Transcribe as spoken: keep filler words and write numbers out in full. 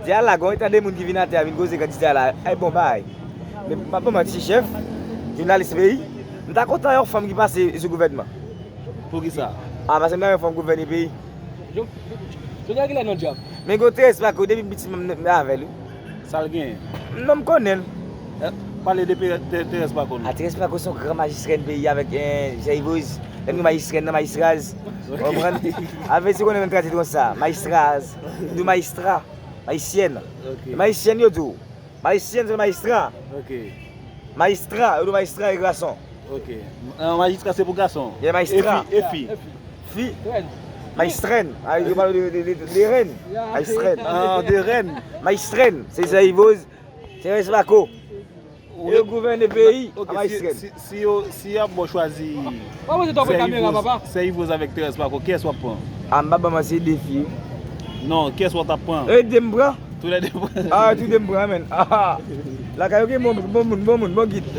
Di a la, gon eta de moun ki vin atè a vin koze kandida la. Ay bon bagay. Men m pa pou manti, chèf, jounalis peyi, m ta kontan yon fanm ki pase sou gouvènman. Poukisa? A, paske m ta yon fanm gouvène peyi. Jodia ki lè nan djab. Men gon Terès Pako, depi m piti m avè l, wi. Sa l gen? Non, m konnen l. Eh, Pale de Pe- Te- Terès Pako. A, Terès Pako se yon gran majistrèn peyi avèk eh, Jean Yves Rose. Lè m di majistrèn nan, majistraz. Konprann? Avè si konnen menm tradui konsa, majistraz. M di majistra, majisyèn. Ok. Majisyèn yo di w. Majisyèn se majistra. Ok. Majistra, yo di majistra e gason. Ok. An majistra se pou gason. Ye majistra. E fi. E fi. Fi, majistrèn. A, yo pale de, de, de, de rèn. Majistrèn. Ah, de rèn. Majistrèn, se Jean Yves Rose, Terès Pako. Yo gouvène peyi Ok, a majistrèn. Si, si, si yo, si y ap bon chwazi Pa poze twòp kamera, papa. Jean Yves Rose avèk Terès Pako, kiyès w ap pran? A, m pa ban manti defi. Non, kiyès w ap pran? E de m pran. Tou lè de pran. A, tou de m pran, men. A, lakay yo gen bon, bon moun, bon moun, bon gid.